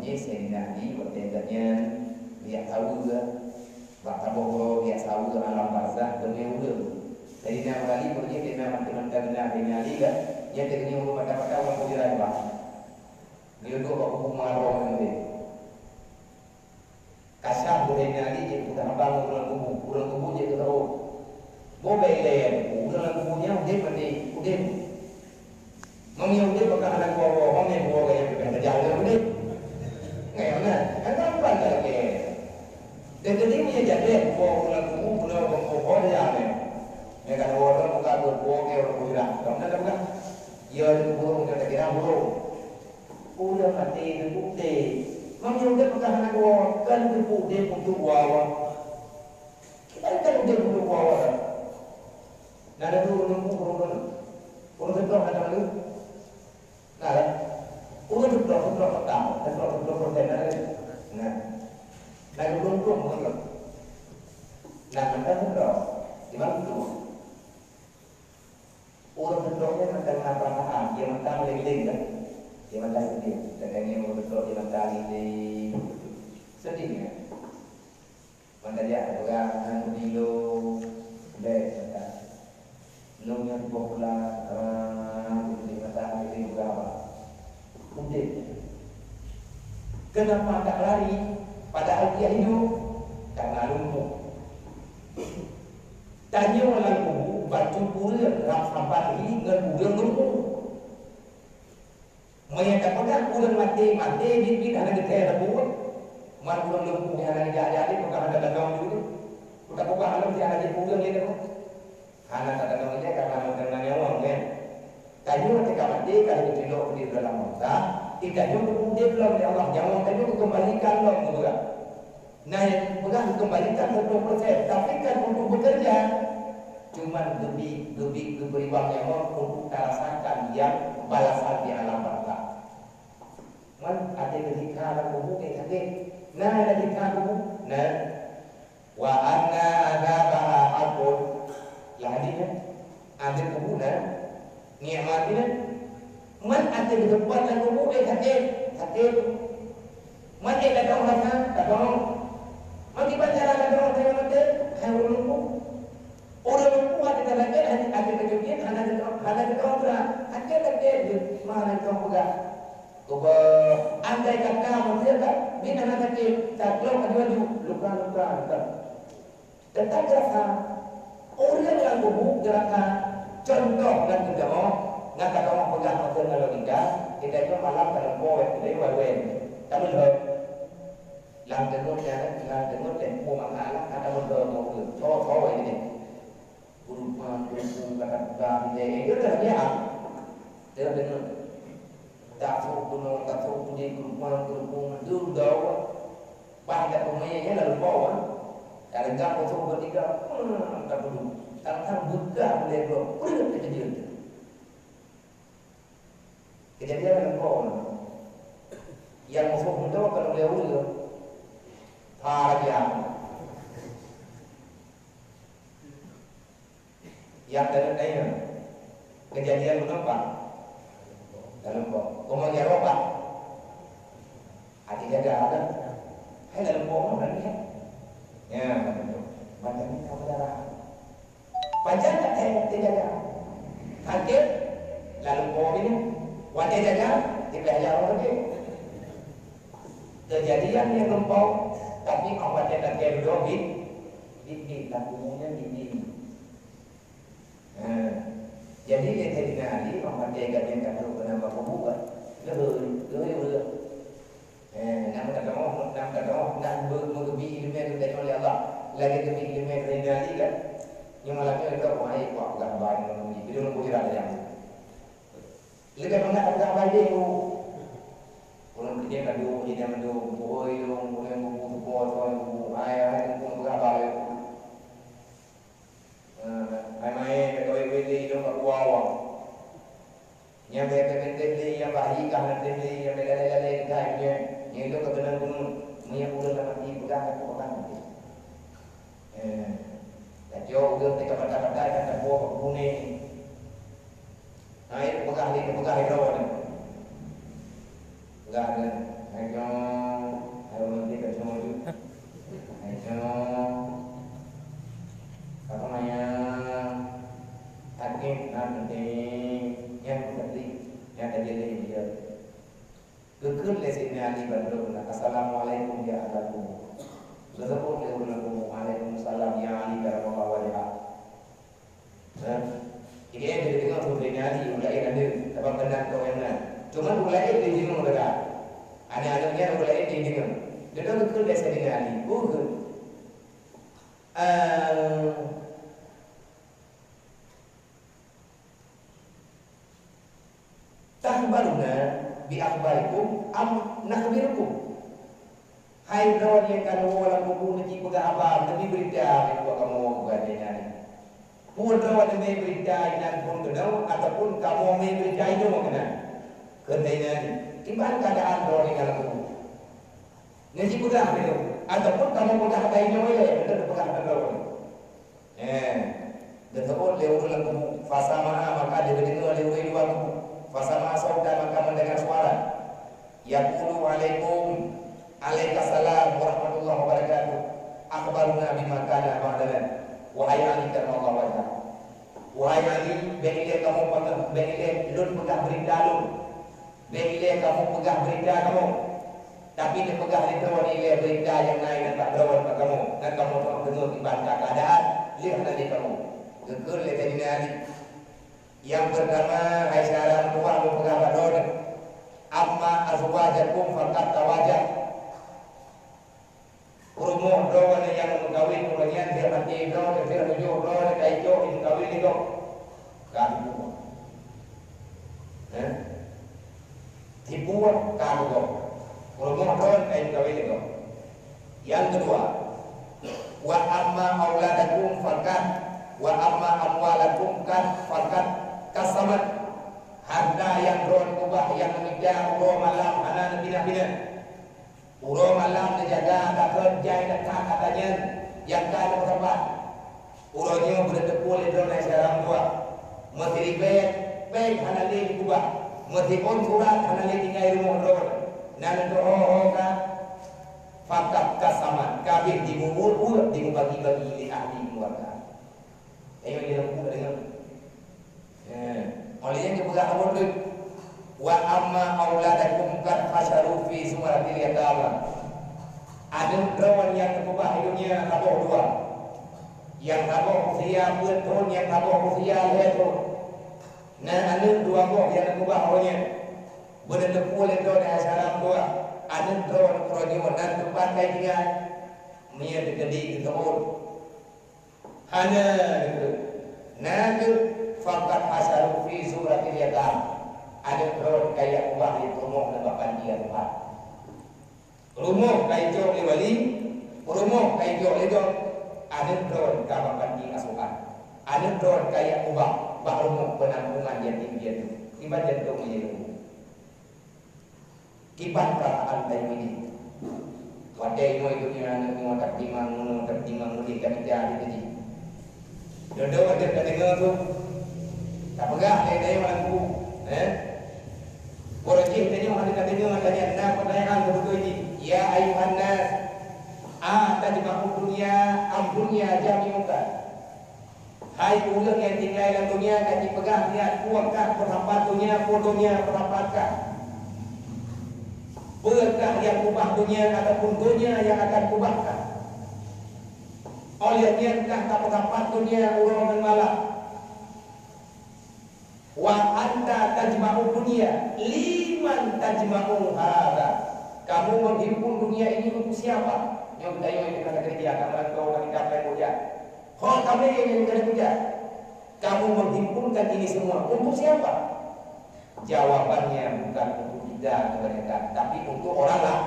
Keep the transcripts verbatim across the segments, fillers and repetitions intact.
Nyan Saidina Ali watèe gobnyan geujak saweue, bak saboh uroe geujak saweue alam barzakh deungon ureueng. Saidina Ali beujeuet teuma mantong Saidina Ali kan, nyan teungoh ureueng mata-mata ureueng kuburan bah. Geuyue duek bak kubu Muharram nyan. Kasyaf Saidina Ali jeuet peugah haba ngon ureueng kubu, ureueng kubu jeuet keu saboh. Boh bèk ilèe, ureueng lam kubu nyan udép maté, udép. Meunyoe udép maka hana geuwoe-woe, meunyoe geuwoe gaya peugah tajak lé udép. Ngai mana? Kan tampan tak lagèe. Dan jadi meunyoe jadi geuwoe ureueng lam kubu, geuwoe geuwoe tajak lé. Meunyoe ka geuwoe ureueng buka geuwoe ke ureueng kubu. Kamu nak peugah? Ya, di kubu ureueng, kita kira burung. Ureueng maté neupeuudép. Meunyoe udép maka hana geuwoe, kan neupeuudép untuk geuwoe. Kita kan udép untuk geuwoe. Nah, ada tu ureueng ureueng ureueng. Ureueng seutôt hana lé. Nah, kan? Ureueng seutôt, seutôt petang, seutôt, seutôt persen ada lé. Nah. Nah, ureueng ureueng ureueng. Nah, mantong seutôt. Di mana tu? Ureueng seutôt nyan mantong na perasaan, dia mantong leng-leng kan? Dia mantong sedih. Kadang nyan ureueng seutôt dia mantong leng-leng. Sedih kan? Mantong jak peugah ngon budi lôn, bèk mantong. Lôn nyoe tuboh bulan, ah, dia mantong leng-leng peugah apa? Udép. Kenapa tak lari padahal dia hidup? Karena lumpuh. Tanyoe lam kubu bacut ureueng rab saban hi ngon ureueng lumpuh. Meunyoe tapeugah ureueng maté, maté biet-biet hana geuthèe sapeue, man ureueng lumpuh nyang hana geujak-jak lé, peugah hana tateuntèe jih. Peugah-peugah lom si hana jipeue ureueng lé nyoe. Hana tateuntèe jih karena meuteumé nyawöng, kan? Tanyoe teuka maté, ka lheueh geutilok keudéh dalam masa, tanyoe geupeuudép lom lé Allah, nyawöng tanyoe geukeumbalikan lom keu Allah. Nah, nyang peugah geukeumbalikan seratus persen, tapi kan untuk bekerja. Cuman geubi, geubi, geupeuriwang nyawöng untuk tarasakan nyang balasan di alam barzakh. Man, até geusiksa lam kubu, eh, sakét. Nah, geusiksa kubu. Nah. Wa anna adzabaha haqqun. Lah hadis nyan. Adab kubu na nikmat nyan. Man até geuseupôt lam kubu, eh, sakét, sakét. Man, eh, ka teu'oh rasa, ka teu'oh. Man kiban cara ka teu'oh, ka teu'oh maté, hai ureueng lumpuh. Ureueng lumpuh até ka sakét, até, até ka sakét, hana ka teu'oh, hana ka teu'oh peugah. Sakét, sakét jeuet, ma hana ka teu'oh peugah. Cuba andai kata manusia kan, bin hana sakét, taklok aju-aju, luka-luka, luka. Teutap geurasa, ureueng lam kubu geurasa. Contoh nyang teuntèe, nyang ka kamoe peugah maté ngon logika, kita nyoe malam ka leumpô wèt, lé wèt-wèt. Tameulheueh. Lam teungoh nyan, lam teungoh tempo masa Allah ka tameulheueh ngon ureueng. Tho-tho wèt nyan. Geurumpang, geurumpung, ka tapeugah, eh, eh, eh, eh, eh, eh, eh, Tatrok bunoe, tatrok udép, keurupang-keurupung, mandum dawa. Bah, dak peumayang nyan lalu bawa. Tareugah musoh keutiga, hmm, tapeudum. Tang-tang beukah ulèe bloe, peureuet keujadian. Keujadian lalu bawa. Nyang musoh muda kalau ulèe ureueng. Ha, raja. Nyang teuneuk na nyoe, keujadian meunoe pat? Lam leumpô. Kamoe jaroe pat? Até jaga kan? Hai lam leumpô meunoe kan? Ya, macam ni kamoe jaga. Pajan tak ada até jaga. Sakét, lam leumpô ni. Watèe jaga, di pihak jaroe sakét. Keujadian nyang leumpô, tapi 'oh watèe lagèe dudoe bit, bit-bit, laku nyan bit-bit. Ha. Jadi, lé Saidina Ali, 'oh watèe gobnyan ka trok keunan bak kubu, lheueh, lheueh, lheueh. Eh, nyang ka teu'oh, nyang ka teu'oh, nyang beu-, meugeubi ileumèe geutanyoe lé Allah. Lagèe geubi ileumèe Saidina Ali kan. Nyang malam nyoe ka, wahai, kuat peugah haba ngon Nabi. Jadi, ureueng kubu hiran nyang. Lagèe mangat peugah haba idéh, oh. Ureueng keudéh ka duek, idéh mandum, oh, ilong, ureueng kubu, tupo, tuan kubu. Hai, hai, teungku peugah haba lé. Eh, hai maé, ka kawé-kawé lé ilong ka keuluwa awak. Nyang bèk-bèk lé, nyang bahi ka hana lé, nyang bèk lalé-lalé ka nyan. Nyang ilong ka keunong gunong. Meunyo ureueng ka maté, peugah ka peugah maté. Eh, laju ureueng teuka mata-mata ka teuboh bak gune. Hai, peugah lé, peugah lé droe nyan. Peugah nyan. Hai nyoe, hai ureueng tika nyoe ju. Hai nyoe, apa namanya, sakit nan penting, nyang penting, nyang terjadi dia. Geukheun lé Saidina Ali bandum, "Assalamualaikum ya ahla kubur." Geuseuôt lé ureueng kubur, "Waalaikumsalam ya Ali karamallahu wajhak." Nah, jadi yang jadi dengar tu Saidina Ali, ulai ada, abang kenal kau yang mana. Cuma ulai dia dengar mereka. Anak-anaknya ulai dia dengar. Dia dah geukheun lé Saidina Ali. Oh, geukheun. Eh, "Takhbaruna bi akhbarikum am nakhbirukum?" Hai droe nyang ka neuwoe lam kubu, neuci peugah haba, neubi beurita nibak kamoe, kheun Saidina Ali. Peue droe neumi beurita inan phon keunoe ataupun kamoe mi beurita inoe keunan? Kheun Saidina Ali. Kiban keuadaan droe nyang lam kubu? Neuci peugah keunoe ataupun kamoe peugah haba inoe ilée, beutôi neupeugah keu droe. Eh, geuseuôt lé ureueng lam kubu, fasama'a, maka lheueh geudeungoe lé ureueng luwa kubu. Fasama'a sautan, maka meudeungoe suara. Yaqulu, "Alaikum, alaikasalam warahmatullahi wabarakatuh. Akhbaruna bima kana ba'dana." Wahai Ali karamallahu wajhah. Wahai Ali, bék ilée kamoe peugah, bék ilée lôn peugah beurita lôn. Bék ilée kamoe peugah beurita kamoe, tapi neupeugah lé droe ilée beurita nyang na inan bak droe bak kamoe, ngon kamoe teuma deungoe kiban keuadaan lheueh hana lé kamoe. Geukheun lé Saidina Ali, "Nyang peurtama, hai syedara meutuwah, lôn peugah bak droe, amma azwajakum faqad tazawwajat." Peurumoh droe nyang meukawen, ureueng nyan jeuet até droe, jeuet tujoh droe, ka ijok jimeukawen lé gob. Ka tipu. Eh? Tipu ka lé gob. Peurumoh droe ka jimeukawen lé gob. Nyang keudua, "Wa amma auladakum faqad, wa amma amwalakum qad faqad qasamat." Hareuta nyang droe keubah nyang neumita uroe malam hana neupinah-pinah. Uroe malam neujaga, takheun jai that that nyan nyang ka neupeusapat. Uroe nyoe beuneuteupeu lé droeneuh syedara meutuwah. Meusiribèe péng hana lé dikeubah, meusiôn surat hana lé tinggai rumoh droe. Na neuteuho-ho ka, faqad qasamat, ka abéh dimeubuet-buet, dimeubagi-bagi lé ahli keuluwarga. Tanyoe jeuet lom buet deungon. Eh, oleh nyan geupeugah Allah Taala, "Wa amma auladakum qad hasyaru fi zumratil yatama." Aneuk droe nyang neukeubah di dunia saboh dua. Nyang saboh usia peuet thon, nyang saboh usia lhèe thon. Na aneuk dua boh nyang neukeubah uroe nyan. Beuneuteupeu lé droe di asai lam dua. Aneuk droe uroe nyoe nan teumpat ka tinggai. Meunyoe teukeudi geuteuôt. Hana geukheun. Na kheueh, "Faqad hasyaru fi zumratil yatama." Aneuk droe ka ijak ubah di rumoh nibak panti asuhan. Rumoh ka ijok lé wali, rumoh ka ijok lé gob, aneuk droe ka bak panti asuhan. Aneuk droe ka ijak ubah bak rumoh peunampungan yatim piatu. Kiban jantông lé rumoh. Kiban perasaan tanyoe nyoe? Watèe nyoe donya nyoe, tapeutimang nyoe, tapeutimang udép, tamita di teuji. Dodo deuh tadeungoe tu, tapeugah lé tanyoe lam kubu, eh? Uroe jih tanyoe hana tadeungoe, tanyong na peutanyaan keu beutôi jih, "Ya ayuhan nas, a tajma'ud dunya am dunya jami'uka?" Hai ureueng nyang tinggai lam donya, ka jipeugah nyan, peue kah peusapat donya, peue donya peusapat kah? Peue kah nyang keubah donya ataupun donya nyang akan keubah kah? Óh lheueh nyan kah tapeusapat donya uroe ngon malam? Wa anta tajma'ud dunya liman tajma'u hadza. Kamu menghimpun dunia ini untuk siapa? Nyoe geutanyoe nyang ka keureuja, ka meurantau, ka mita péng bujang. Ho tamé nyang ka keureuja. Kamu menghimpunkan ini semua untuk siapa? Jawabannya bukan untuk kita kebanyakan, tapi untuk orang lain.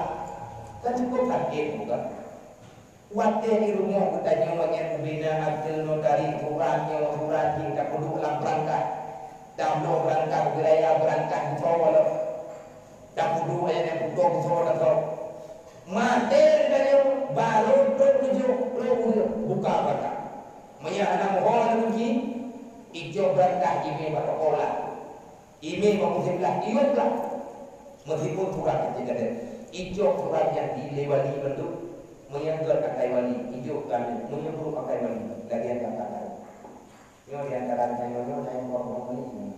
Kan cukup sakit, bukan? Watèe di rumoh geutanyoe nyan ubena ateueh notari, surat nyoe, surat jih, tapeuduek lam beurangkah. Tabloe beurangkah, ubena beurangkah, busoe lom. Tapeuduek ayat nyang putôh busoe tasoe. Maté geutanyoe, barô trok neujok, trok ureueng buka beurangkah. Meunyo hana meuho lam kunci, ijok beurangkah jimè bak toko lah. Imè bak musém lah, iyup lah. Meskipun kurang hati gata. Ijok surat nyan di lé wali mandum, meunyo gét akai wali, ijok keu aneuk, meunyo brok akai wali, lagèe nyan ka akai. Nyoe di antara tanyoe nyoe na nyang boh-boh nyoe.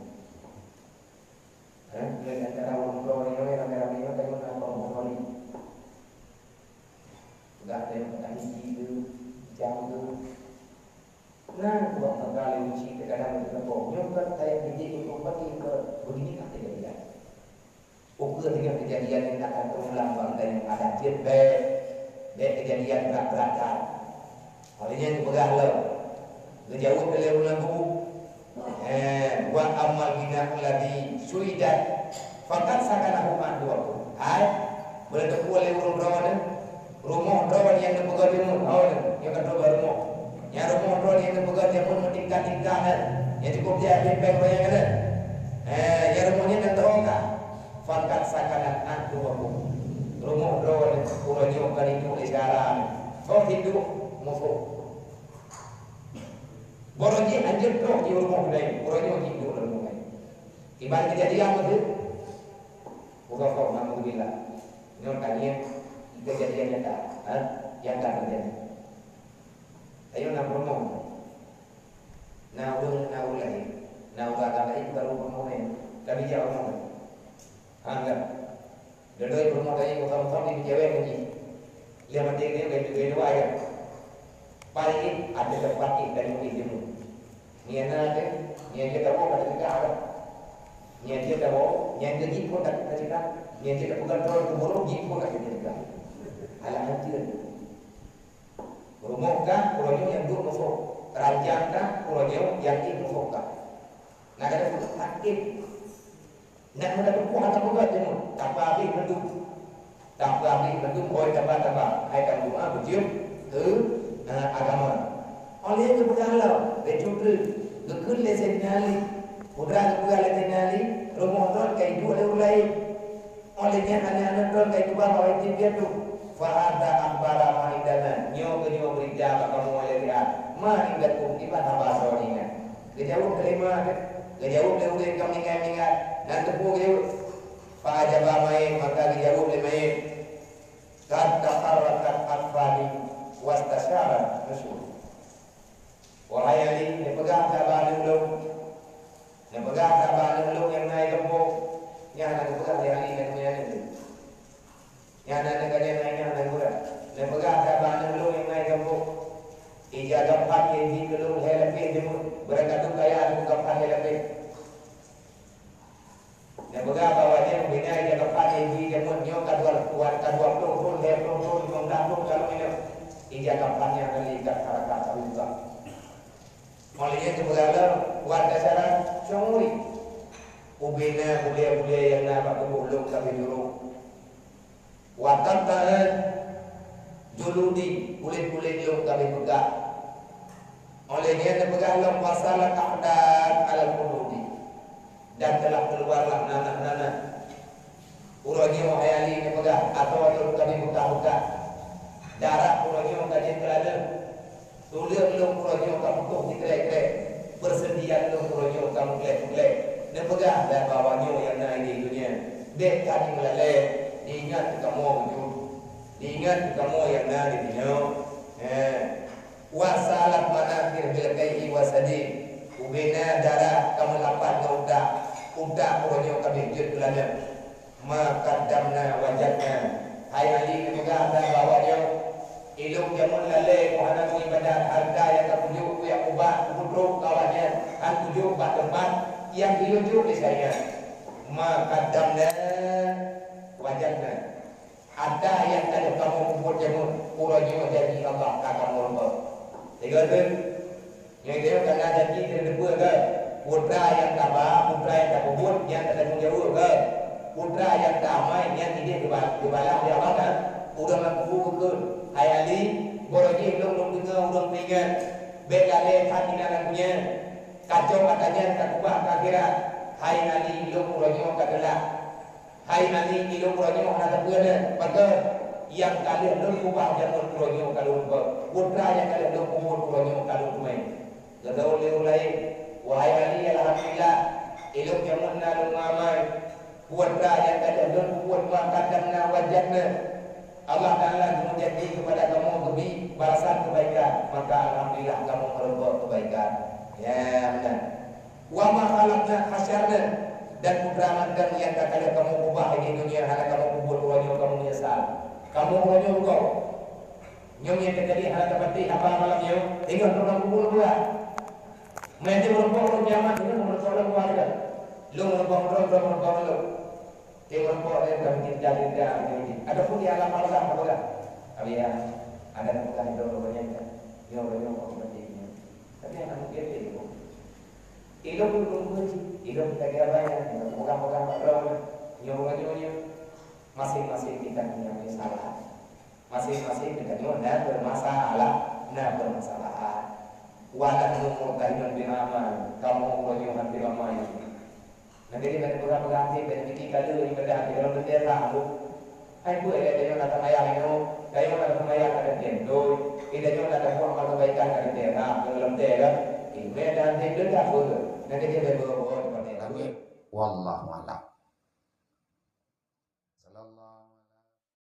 Hah? Nyoe di antara ureueng droe nyoe ramé-ramé nyoe tanyoe na boh-boh nyoe. Peugah tanyoe peutani ci keu, jam keu. Na, buat maka lé uci teukadang beuteupeue. Nyoe kan kaya bijéh nyoe pati ke begini ka kejadian. Ukeue teungoh kejadian nyan akan teurulang bak geutanyoe, adak jeuet bèk, bèk kejadian brat-brat that. Óh lheueh nyan geupeugah lom, geujaweueb lé ureueng lagu, eh, "Wa ammal bina'u alladzi suyidat faqad sakanahu ma'duwakum." Hai, beuleuteupue lé ureueng droeneuh, rumoh droe nyang neupeugöt deungon, oh, nyoe ka troh rumoh. Nyang rumoh droe nyang neupeugöt deungon meutingkat-tingkat nyan, nyang cukôp jai pèng-pèng royang nyan. Eh, nyang rumoh nyan neutroh ka. Faqad sakanat anhu wa ummuh. Rumoh droe nyan uroe nyoe ka jiduek lé syedara nyan. Troh jiduek musoh. Barô jih hanjeuet troh di rumoh laén, uroe nyoe jiduek lam rumoh laén. Iban keujadian beutôi. Uroe nyoe, naudzubillah. Nyoe tangieng keujadian nyata, ha? Nyang ka teujadi. Tanyoe na peurumoh. Na ureueng, na ureueng laén. Na ureueng agam laén, baru peurumoh laén. Tapi jak peurumoh laén. Ha, enggak. Dodoi peurumoh laén, bukan-bukan di cewek lagi. Dia mati dia, dia, dia dua ya. Paling ada tempat kita yang di jemu. Ni anak ada, ni aja tahu pada kita ada. Ni aja tahu, ni aja jipun tak kita cakap. Ni aja tak pegang terus ke burung, jipun tak kita cakap. Alah hancur. Rumoh kah, uroe nyoe nyang duek musoh. Ranjang kah, uroe nyoe nyang ék musoh kah. Nah, kadang sakét. Nak meunan teupeu hana peugah deungon, tapa abéh mandum. Tapa abéh mandum, boh taba-taba. Hai ka meudoa beujeuet keu, eh, agama. Óh lheueh geupeugah lom, bèk cut treuk. Geukheun lé Saidina Ali. Peue teuma geupeugah lé Saidina Ali, rumoh droe ka jiduek lé ureueng laén. Óh lheueh nyan aneuk-aneuk droe ka jipeugah bak Saidina Ali, "Fa hadza akhbaru ma indana." Nyoe keuh nyoe beurita bak kamoe lé riat. Ma indakum, kiban haba droeneuh nyan. Geujaweueb keuh lé ma, geujaweueb lé ureueng ka meuninggai-meuninggai. Nan teupeu geujaweueb. Fa ajaba mayit, maka geujaweueb lé mayit. Qad taharrakat akfani wastasyara nusyuri. Wahai Ali, neupeugah saba aneuk lôn. Neupeugah saba aneuk lôn nyang na i gampông. Nyan na neupeugah lé Ali dan aneuk lôn. Nyan na neupeugah lé Ali dan aneuk lôn. Neupeugah saba aneuk lôn nyang na i gampông. Ija gaphan nyang jih keu lôn lhèe lapéh jeuet. Beurangkat lôn kaya lôn gaphan lhèe lapéh. Neupeugah bahwa nyan bina ija gaphan nyang jih jeuet nyoe ka dua, ka dua ploh thon, lhèe ploh thon, limong blah thon ka lheueh nyoe. Ija gaphan nyan ka lheueh ka raka sabe juga. Óh lheueh nyan geupeugah lom, "Wastasyara nusyuri." Ubena bulèe-bulèe nyang na bak tuboh lôn ka lheueh jurôk. Wa qatta'at juludi, kulét-kulét lôn ka lheueh peugah. Óh lheueh nyan neupeugah lom, "Wa salat aqdan alal khududi." Dan telah keluarlah nanah-nanah. Uroe nyoe hai Ali neupeugah, atô lôn ka lheueh buka-buka. Darah uroe nyoe ka jeuet keu laneuk. Tuleueng lôn uroe nyoe ka putôh sikrek-krek, peuseundian lôn uroe nyoe ka meugleh-meugleh. Neupeugah lé bahwa nyoe nyang na di donya, bèk ka jimeulalèe, diingat keu kamoe beujeuet, diingat keu kamoe nyang na di donya. He. Wa salat manakhir bil qai'i wa sadid, ubena darah ka meulapat ngon utak, utak uroe nyoe ka abéh jeuet keu laneuk. Ma qaddamna wajadna. Hai Ali, neupeugah that bahwa nyoe, ilôn jameun lalèe keu hana meuibadat, hareuta nyang ka kujok kujak ubah, kupeudrop keu awaknyan, han kujok bak teumpat nyang geuyue jok lé saingan. Ma qaddamna wajadna. Hareuta nyang ka lheueh kamoe peubuet jameun, uroe nyoe janji Allah ka kamoe reubah. Teuga teuh? Nyang jaweueb ka na janji keu neuteupeue keu? Peue teuma nyang taba, peue teuma nyang tapeubuet, nyan tatanggong jaweueb keu? Peue teuma nyang taamai, nyan idéh geuba-, geubalah lé Allah kan? Ureueng lam kubu geukheun, "Hai Ali, boh jih lôn, lôn deungoe ureueng peuingat, bèk lalèe that inan lam donya. Kacok ata nyan takeubah keu akhirat. Hai Ali, lôn uroe nyoe ka teulat." Hai nani, ilôn uroe nyoe hana sapeue lé, pakon? Nyang ka lheueh lôn ubah jameun uroe nyoe ka lôn beuet. Peue teuma nyang ka lheueh lôn peubuet uroe nyoe ka lôn teumé. Geutanyong lé ureueng laén, "Wahai Ali, alhamdulillah, ilôn jameun na lôn meuamai. Peue nyang ka lheueh lôn peubuet, ma qadamna wa jadna. Allah Taala geujanji keupada kamoe geubri balasan keubaikan, maka alhamdulillah kamoe meurumpok keubaikan. Ya, meunan. Wa ma khalaqna hasyarna, dan putra mantong nyang ka lheueh kamoe ubah di dunia hana kamoe peubuet, uroe nyoe kamoe meunyeusal. Kamoe uroe nyoe rugoe. Nyoe nyang teujadi hana tapatéh haba malam nyoe, ingat lôn lam kubur dua. Meunyoe meurumpok lôn kiamat, ingat meurumpok lôn keluarga. Lôn meurumpok droe, droe meurumpok lôn. Tiep meurumpok lé ka mungkin jadi-jadi. Adapun di alam barzakh ka peugah. Abi ya, ada peugah itu rupanya kan. Nyoe, nyoe, nyoe, nyoe. Tapi anak mungkin dia itu. Ilong belum kunci, ilong kita kira banyak, ilong pegang-pegang bak droe. Nyoe, nyoe, nyoe. Masing-masing kita punya masalah. Masing-masing geutanyoe na peumasalah, na peumasalahan. Wa nahnu murtahinun bil amal, kamoe uroe nyoe han bil amal. Nyan jadi bèk peugah-peugah até, bèk pike keu ibadah até dalam teuntèe rhah. Hai peue lé tanyoe na seumayang nyoe, tanyoe na seumayang ka teuntèe beutôi, tanyoe na tabuet amal keubaikan ka teuntèe rhah, ngon lom teuntèe kan. Ibadah até beutôi ka peue? Nyan jadi bèk peugah-peugah. Amin. Wallahu a'lam. Sallallahu